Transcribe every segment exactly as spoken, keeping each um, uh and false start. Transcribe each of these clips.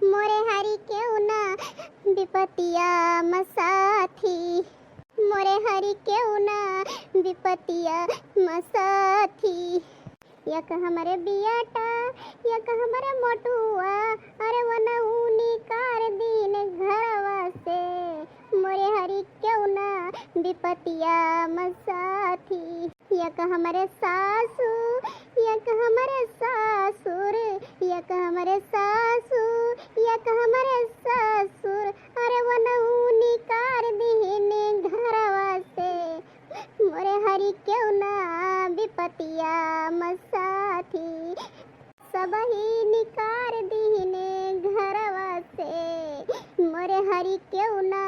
मोरे हरि केहू ना बिपतिया म साथी, मोरे हरि केहू ना बिपतिया म साथी। एक हमरे बियाटा, एक हमरे मोटुआ, अरे वनहू निकार दीन घरवा से। मोरे हरि केहू ना बिपतिया म साथी। एक हमरे सासू, एक हमरे सासुर, एक हमरे सासू, एक हमरे ससुर, अरे वनहू निकार दिहिन घरवा से। मोरे हरि केहू ना बिपतिया म साथी, सबही निकार दिहिन घरवा से। मोरे हरि केहू ना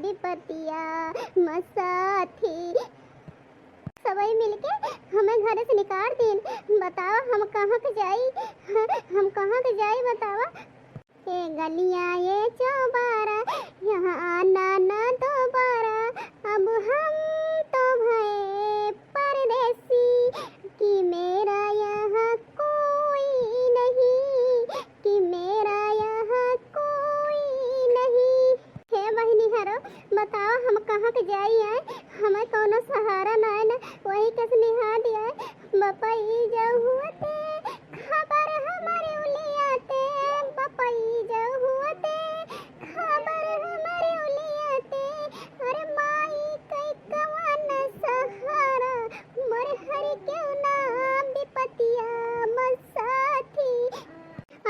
बिपतिया म साथी। सबही मिलके हमें घरे से निकार दीन। बतावा हम कहाँ के जाई, हम कहाँ के जाई बतावा। ए गलियाँ ए चौबारा, यहाँ आना ना दोबारा। अब हम तो भए परदेसी, कि मेरा यहाँ कोई नहीं, कि मेरा यहाँ कोई नहीं। हे बहिनी हरो, बतावा हम कहाँ के जाई आए, हमें कौनो सहारा ना है ना, वही कस निहा दिया है। बपई जहुअते खबर हमरे उलियाते, बपई जहुअते खबर हमरे उलियाते, अरे माई कई कवन सहारा, मोर हरि केहू ना बिपतिया म साथी।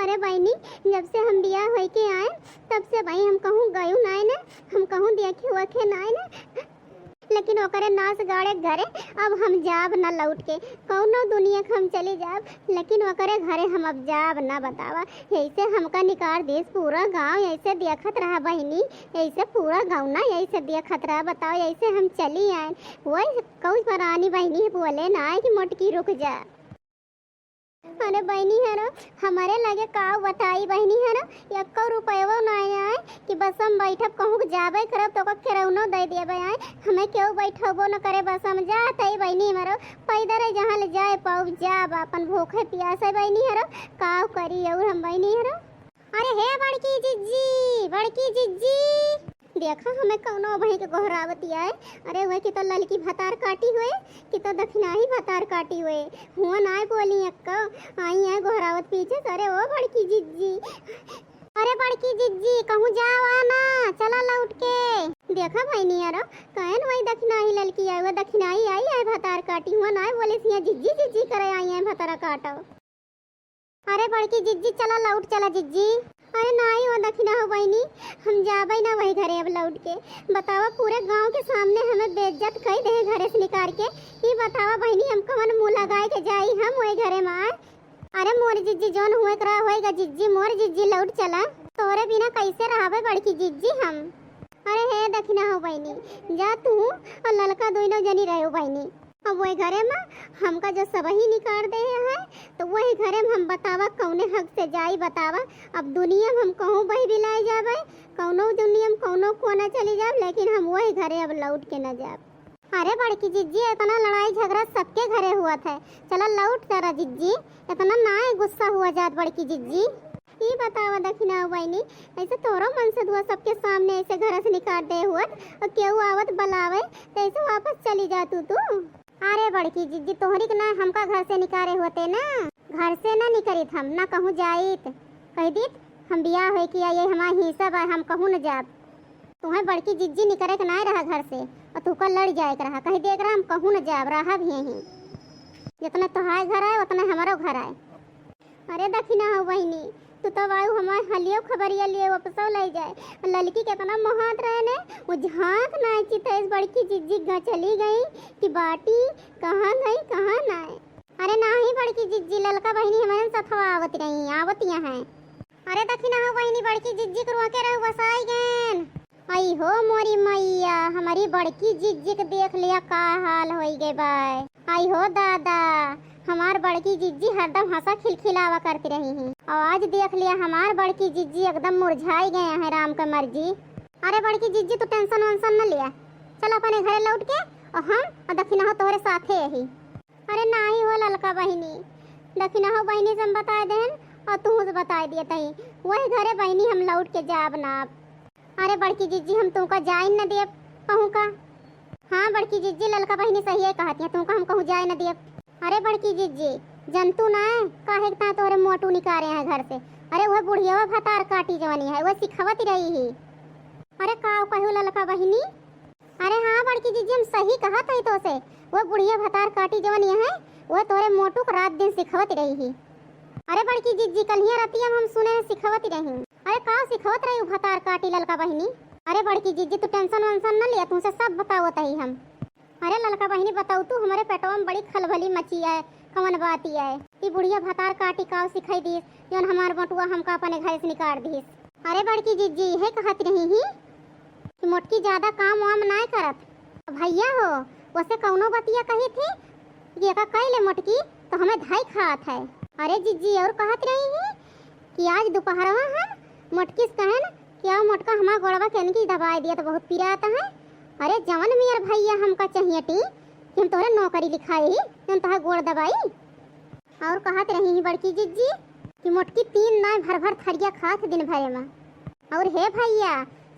अरे बहिनी, जब से हम बियाह होइके आए, तब से भाई हम कहूँ गयू नाय ना, हम कहूँ देखे वखे नाय ना। लेकिन ओकरे नास गाड़े घरे अब हम जाब ना लौट के, कौनो दुनिया के हम चली जाब, लेकिन ओकरे घरे हम अब जाब ना बतावा। ऐसे हमका निकार देस पूरा गाँव, ऐसे देखत रहा बहिनी, ऐसे पूरा गाँव ना ऐसे देखत रहा बतावा, ऐसे हम चली आए। वही कौन परानी बहिनी बोले ना कि मोटकी रुक जा। अरे बहिनी हरो, हमरे लगे का बताई बहिनी हरो, एक्को रुपयवो नाय आए कि बस हम बैठब कहूँ के जाबे करब तो ओकर केरौनो दे देबे आए, हमें केहू बैठबो न करे बस हम जात है बहिनी हरो, पैदल जहाँ ले जाए पाउब जाब अपन भूखे पियासे बहिनी हरो, का करी और हम बहिनी हरो। अरे हे बड़की जिज्जी, बड़की जिज्जी, देखा हमें कौनो बही के गोहरावती आए। अरे हुए कि तो ललकी भतार काटी हुए, कि तो दखिनाही भतार काटी हुए। हुआ नाय बोली अक्का, आई है गोहरावत पीछे से, अरे ओ बड़की जिज्जी। अरे बड़की जिज्जी, कहूँ जावा ना, चला लौट के। देखा बहिनी हरो, कहन वही दखिनाही ललकी आए, वो दखिनाही आई है भतार काटी, हुआ नाय बोले सिया जिज्जी जिज्जी करे आई है भतारा काटो। अरे बड़की जिज्जी, चला लौट चला जिज्जी। अरे नाई हो दखिना हो बहिनी, हम जाबे ना वही घरे अब लौट के। बतावा पूरे गाँव के सामने हमें बेइज्जत कई दे घरे से निकार के। ई बतावा बहिनी हम कवन मुँह लगाए के जाई हम वही घरे में आए। अरे मोर जिज्जी जौन हुए करा होएगा जिज्जी, मोर जिज्जी लौट चला। तोरे बिना कैसे रहबे बड़की जिज्जी हम। अरे हे दखिना हो बहिनी, जा तू और ललका दोनों जनी रहो बहिनी। अब वही घरे में हमका जो सबही निकार दे है, तो वही घरे में हम बतावा कौने हक से जाई बतावा। अब दुनिया में हम कहूँ बही बिलाई जाबे, कौनो दुनिया में कौनो कोना चली जाब, लेकिन हम वही घरे अब लौट के न जाब। अरे बड़की जिज्जी, इतना लड़ाई झगड़ा सबके घरे हुआ था, चला लौट चला जिज्जी, इतना ना गुस्सा हुआ जात बड़की जिज्जी। ई बतावा दखिना बहिनी, ऐसे तोरो मन से दुआ सबके सामने ऐसे घर से निकाल दे हुआ, और केहू आवत बुलावे, तो ऐसे वापस चली जा तू, तू। अरे बड़की जिज्जी, तोहरी के ना हमका घर से निकारे होते ना, घर से ना निकरित हम, ना कहूँ जाइत। कह दीत, हम बियाह होए कि आई, हमार हिस्सा बा, हम कहूँ न जाब। तुम्हें बड़की जिज्जी निकरे के ना रहा घर से, और तुहका लड़ जाए के रहा, कह दे के रहा, हम कहूँ न जाब, रहा भी यहीं। जितना तोहार घर आए, उतना हमारो घर आए। अरे दखिना हो बहिनी, तू तो वायु हमार हलियो खबरिया लिए वापसो ले जाए। ललकी केतना मोहात रहे ने, वो झांक नाय चित है, इस बड़की जिज्जी गा चली गई कि बाटी, कहाँ गई, कहाँ नाय। अरे नाही बड़की जिज्जी, ललका बहिनी हमारे सथवा आवत रही, आवत यहाँ है। अरे दखिना हो बहिनी, बड़की जिज्जी के रोके रहो, बसाई गेन। आई हो मोरी मैया, हमारी बड़की जिज्जी के देख लिया का हाल होई गए बाय। आई हो दादा, हमार बड़की जिज्जी हरदम हंसा खिलखिलावा करती रही हैं, और आज देख लिया हमार बड़की जिज्जी एकदम मुरझाई गए हैं राम के मर्जी। अरे बड़की जिज्जी, तू tension वेंशन न लिया, चल अपने घरे लौट के, और हम और दखिना हो तोहरे साथे यही। अरे नाही हो ललका बहिनी, दखिना हो बहिनी से हम बताए देहन और तू से बताए दिए तही। वही घरे बहिनी हम लौट के जाब ना। अरे बड़की जिज्जी, हम तुमका जाइन न देब कहूँ का। हाँ बड़की जिज्जी, ललका बहिनी सही है कहत है, तुमका हम कहूँ जाए न देब। अरे बड़की जिज्जी, जनतू ना है, काहे के ता तोहरे मोटू निकारे हैं घर से। अरे वह बुढ़िया भतार काटी जवनी है, वह सिखावत रही ही। अरे का कहू ललका बहिनी? अरे हाँ बड़की जिज्जी, हम सही कहत हई तोसे, वह बुढ़िया भतार काटी जवनी है, वह तोहरे मोटू को रात दिन सिखावत रही ही। अरे बड़की जिज्जी, कल्हिया रतिया में हम सुने सिखावत रही। अरे का सिखावत रही उ भतार काटी ललका बहिनी? अरे बड़की जिज्जी, तू tension वेंशन न लिया, तुमसे सब बतावत हई हम। अरे ललका बहिनी, बताऊ तू, हमरे पेटवा में बड़ी खलबली मची है, कवन बात है? ई बुढ़िया भतार काटी काव सिखाई दीस, जौन हमार मोटुआ हमका अपने घर से निकाल दीस। अरे बड़की जिज्जी, इहे कहत रही ही कि मोटकी ज्यादा काम वाम नाय करत। भैया हो, वसे कौनो बतिया कही थी कि एका कई ले मोटकी, तो हमें धाई खात है। अरे जिज्जी, और कहत रही ही कि आज दोपहरवा हम मोटकी से कहन कि आओ मोटका, हमार गोड़वा के इनकी दबाए दिया तो बहुत पिरात है। अरे जवन मियर भैया हमका चाहिए टी कि हम तोहरे नौकरी लिखाई ही, जौन तोहरे गोड़ दबाई। और कहत रही ही बड़की जिज्जी कि मोटकी तीन दाई भर भर थरिया खात दिन भरे में। और हे भैया,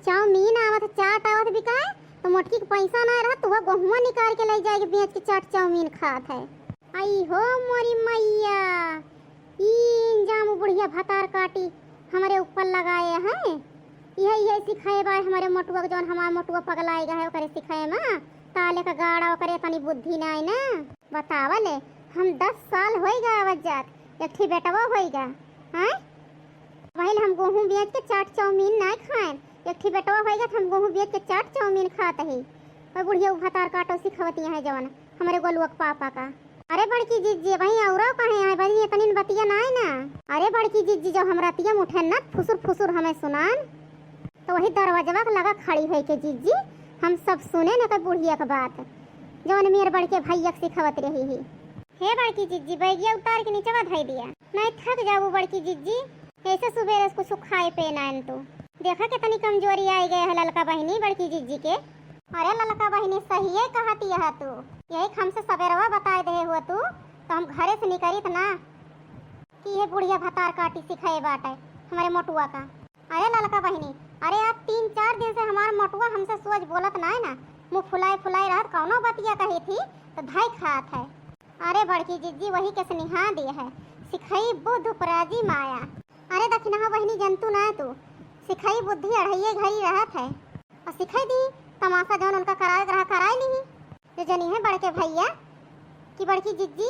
चाउमीन आवत, चाट आवत बिकाए, तो मोटकी के पैसा ना रहत, तो वह गोहुआ निकाल के ले जाए के बेच के चाट चाउमीन खात है। आई हो मोरी मैया, ई इंजाम उ बुढ़िया भतार काटी हमरे ऊपर लगाए हैं। इहे, इहे सिखाए बाय हमरे मोटुआ के, जौन हमार मोटुआ पगलाए गए है, ओकरे सिखाए में। ताले का गाड़ा ओकरे तनी बुद्धि ना है ना। बतावा ले, हम दस साल होइगा आवत जात, एक ठी बेटवा होइगा, हैं? वही हम गोहूँ बेच के चाट चाउमीन ना खाएन, एक ठी बेटवा होइगा तो हम गोहूँ बेच के चाट चाउमीन खात ही। और बुढ़िया उ भतार काटो सिखवती है जवन हमरे गोलुआ के पापा का। अरे बड़की जिज्जी, भाई औरो कहे आए बड़ी इतनी बतिया ना है ना। अरे बड़की जिज्जी, जो हम रतिया में उठे ना फुसुर फुसुर हमें सुनान, तो वही दरवाजवा के लगा खड़ी है के जिज्जी, हम सब सुने न के बुढ़िया के बात, जवन मेर बड़के भैया के सिखावत रही ही। हे बड़की जिज्जी, बैगिया उतार के नीचवा धई दिया, नहीं थक जाबू बड़की जिज्जी। ऐसे सुबेरे से कुछ खाए पे ना तू। देखा कितनी कमजोरी आई गए है ललका बहिनी बड़की जिज्जी के। अरे ललका बहिनी, सहिए कहत यह तू, यही हमसे सबेरवा बताए दे हुआ तू, तो हम घरे से निकरित ना कि ये बुढ़िया भतार काटी सिखाए बाटे हमरे मोटुआ का। अरे ललका बहिनी, अरे आज तीन चार दिन से हमार मोटुआ हमसे सोच बोलत ना है ना, मुँह फुलाए फुलाए रहत, कौनो बतिया कही थी तो धाई खात है। अरे बड़की जिज्जी वही के सनिहा दिए है, सिखाई बुद्ध उपराजी माया। अरे दखिनहा बहिनी, जनतू ना तू, सिखाई बुद्धि अढ़ाइये घड़ी रहत है। और सिखाई दी, तमाशा जौन उनका करावे के रहा, कराए ली। जो जनी है बड़के भैया कि बड़की जिज्जी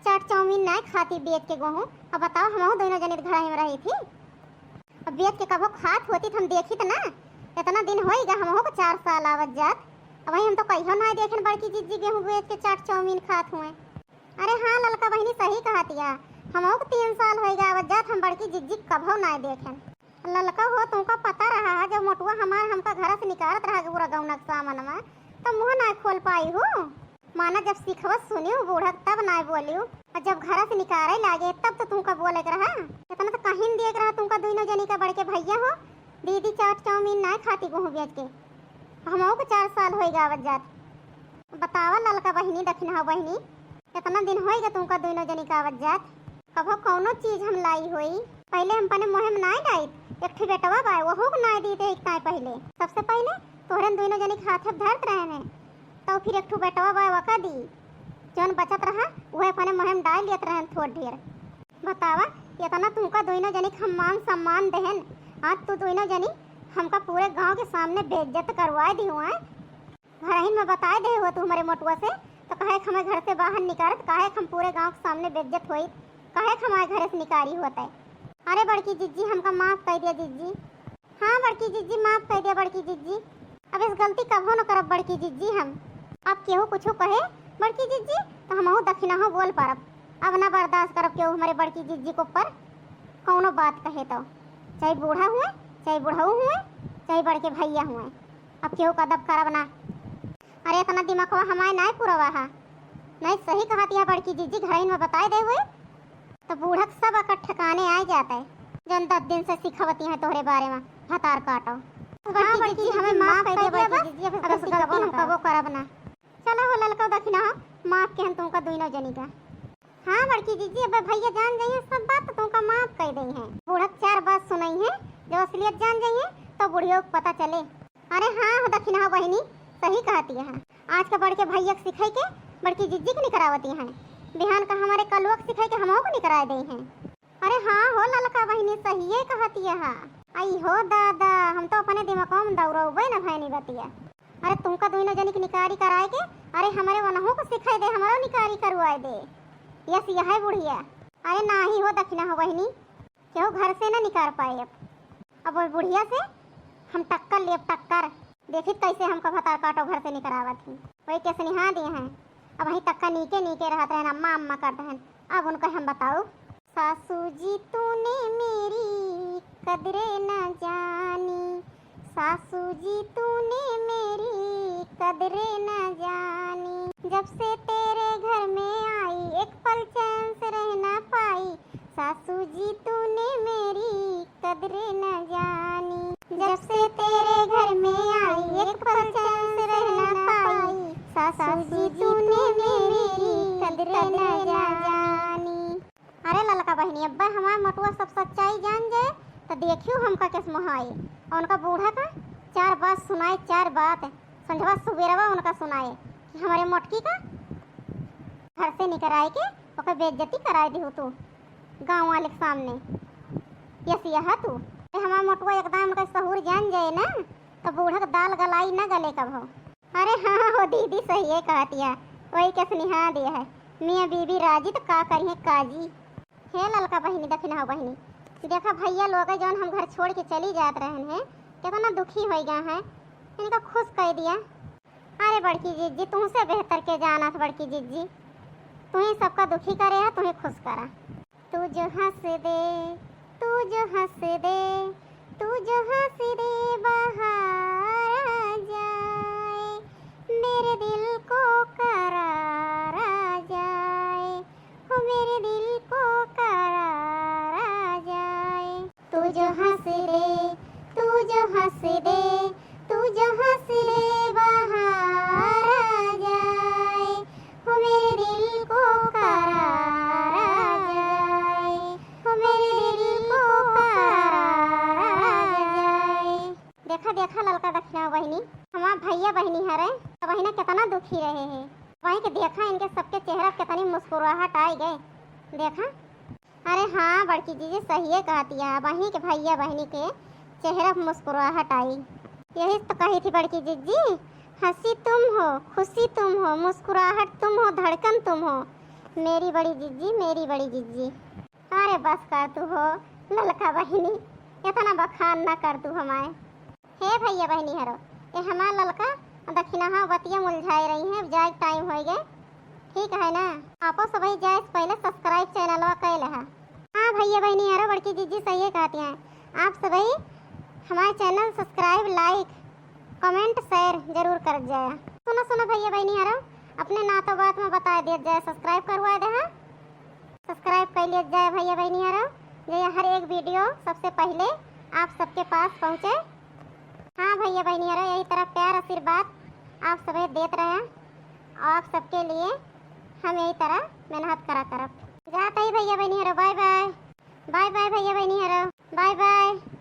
चाट चाउमीन ना खाती बेच के गोहूँ। अब बताओ, हमहू दोनों जनी घरा में रही थी। अब बेच के कबो खात होती तो हम देखी तो ना। इतना दिन होइगा हमहू को चार साल आवत जात। अब वही हम तो कहियो ना देखेन बड़की जिज्जी गेहूँ बेच के चाट चाउमीन खात हुए। अरे हाँ ललका बहिनी, सही कहतिया, हमहू के तीन साल होइगा आवत जात, हम बड़की जिज्जी कभो ना देखेन। ललका हो, तुमका पता रहा है जब मोटुआ हमार हमका घर से निकारत रहा पूरा गौना के सामान में, तब मुँह ना खोल पाई हूँ। माना जब सिखवत सुनी हूँ बूढ़ा के, तब ना बोली हूँ, और जब घर से निकारे लागे तब तो तुमका बोले के रहा। इतना तो कहीं दिए के रहा तुमका दोनों जनी का बड़के भैया हो, दीदी चाट चाउमीन ना खाती गोहूँ बेच के। हमहू के चार साल होइगा आवत जात। बतावा ललका बहिनी, दखिनहा बहिनी, इतना दिन होइगा तुमका दोनों जनी का आवत जात, कभो कौनो चीज हम लाई होई? पहले हम अपने मुँह में नाय डाइत, एक ठे बेटवा बाय, वहू को नाय दीते एक ताय पहले। सबसे पहले तोहरन दोनों जनी के हाथे धरत रहने, तो फिर एक ठो बेटवा बाय वका दी, जौन बचत रहा वह अपने मुँह में डाल लेत रहन थोड़ ढेर। बतावा, इतना तुमका दोनों जनी के हम मान सम्मान देहन, आज तू दोनों जनी हमका पूरे गांव के सामने बेइज्जत करवाए दी हुआ है। घरहिन में बताए दे हो तू हमरे मोटुआ से, तो काहे के हमें घर से बाहर निकारत, काहे के हम पूरे गांव के सामने बेइज्जत होई, काहे के हमारे घरे से निकारी होत है। अरे बड़की जिज्जी, हमका माफ कर दिया जिज्जी। हाँ बड़की जिज्जी, माफ कर दिया बड़की जिज्जी। अब इस गलती कभो न करब बड़की जिज्जी हम। अब केहू कुछ कहे बड़की जिज्जी, तो हमहू दखिनहो बोल पारब। अब ना बर्दाश्त करब केहू हमरे बड़की जिज्जी के ऊपर कौनो बात कहे तो, चाहे बूढ़ा हुए, चाहे बुढ़ऊ हुए, चाहे बड़के भैया हुए। अब केहू का अदब करब ना। अरे इतना दिमागवा हमारे नाय पुरवा है। नहीं सही कहत यह बड़की जिज्जी, घरइन में बताए दे हुए तो बूढ़क सब अकर ठिकाने आए जाते, जौन दस दिन से सिखावती हैं तोहरे बारे में भतार काटो। हाँ बड़की जिज्जी, हमें माफ कर दिया बस, अब गलती हम कबो करब ना। चला हो ललका दखिनहा, माफ केहन तुमका दुइनो जनी का। हाँ बड़की जिज्जी, अब भैया जान जइहैं सब बात तो तुमका माफ कइ दइहैं। बूढ़ा क चार बात सुनइहैं, जब असलियत जान जइहैं तो बुढ़ियो क पता चले। अरे हाँ हो दखिनहा बहिनी, सही कहतिया है। आज का बड़के भैया क सिखाई के बड़की जिज्जी क निकरावतिया है, बिहान का हमरे कलुआ क सिखाई के हमहू क निकराइ दइहैं। अरे हाँ हो ललका बहिनी, सहिए कहतिया है। आई हो दादा, हम तो अपने दिमागवा में दौड़उबे न भइनी बतिया। अरे तुमका दुइनो जनी क निकारी कराइ के, अरे हमरे वनहू क सिखाइ दे, हमरो निकारी करवाइ दे। यस यहै बुढ़िया। अरे नाही हो दखिनहा बहिनी, केहू घर से न निकार पाए। अब अब ओह बुढ़िया से हम टक्कर लेब, टक्कर। देखित कइसे हमका भतार काटो घर से निकरावत ही। वही केसनिहा दिहैं। अबहीं तक का नीके नीके रहत रहन, अम्मा अम्मा करत रहन। अब उनका हम बताउब। सासू जी तूने मेरी कदरे न जानी, सासू जी तूने मेरी कदरे न जानी। जब से तेरे घर में आई एक पल चैन से रह ना पाई, सासू जी तूने मेरी कदरे न जानी। जब से तेरे घर में आई एक पल चैन से रह ना पाई, सासू जी तूने मेरी कदरे न जानी। अरे ललका बहिनी, अब्बा हमार मोटुआ सब सच्चाई जान जाए तो देखियो हमका केस मोहाए। और उनका बूढ़ा का चार बात सुनाए, चार बात संझवा सुबेरवा उनका सुनाए कि हमरे मोटकी का घर से निकराए के ओकर बेइज्जती कराए दिहू तू गाँव वाले के सामने। यस यह तू। अरे हमार मोटुआ एकदम उनका सहूर जान जाए ना, तो बूढ़ा के दाल गलाई ना गले कबहू। अरे हाँ हो दीदी, सहिए कहतिया, वही केसनिहा दिहैं। मियाँ बीबी राजी तो का करिहैं काजी। हे ललका बहिनी, दखिनहा बहिनी, देखा भैया लोग जौन हम घर छोड़ के चली जात रहन हैं, केतना दुखी होइ गया है, इनका खुश कइ दिया। अरे बड़की जिज्जी, तुमसे बेहतर के जानत बड़की जिज्जी, तू ही सबका दुखी करे है, तू ही खुश करा। तू जो हंस दे, तू जो हंस दे, तू जो हंस दे बहार आ जाए, मेरे दिल को करार आ जाए, हो मेरे दिल को करार आ जाए। तू जो हंस दे, तू जो हंस दे, तू जो हंस दे बहार आ जाए, हो मेरे दिल को करार आ जाए, हो मेरे दिल को करार आ जाए। देखा, देखा ललका दखिनहा बहिनी, हमार भैया बहिनी हरे, त बहिना केतना दुखी रहे हैं। वहीं के देखा, इनके सबके चेहरा पे केतनी मुस्कुराहट आइ गए। देखा, अरे हाँ बड़की जिज्जी, सहिए कहतिया, वहीं के भैया बहिनी के चेहरा पे मुस्कुराहट आई। यही तो कही थी बड़की जिज्जी, हंसी तुम हो, खुशी तुम हो, मुस्कुराहट तुम हो, धड़कन तुम हो, मेरी बड़ी जिज्जी, मेरी बड़ी जिज्जी। अरे बस कर तू हो ललका बहिनी, इतना बखान ना कर तू हमारे। हे भैया बहिनी हरो, ए हमार ललका दखिनहा बतिया मुलझाए रही हैं, जाए टाइम होइ गए, ठीक है ना? आपो सबही जाए से पहले subscribe चैनलवा कइ लेहा। हाँ भैया बहिनी हरो, बड़की जिज्जी सहिए कहतिया, आप सबही हमार channel subscribe, like, comment, share जरूर करत जाया। सुनो सुनो भैया बहिनी हरो, अपने नातो बात में बताए दिया जाए, subscribe करवाए देहा। Subscribe कइ लिया जाए भैया बहिनी हरो, जे हर एक video सबसे पहले आप सबके पास पहुँचे। हाँ भैया बहिनी हरो, यही तरह प्यार आशीर्वाद आप सभी देत रहे, और आप सबके लिए हम यही तरह मेहनत करा करब। जात ही भैया बहिनी हरो, bye bye, bye bye भैया बहिनी हरो, bye bye।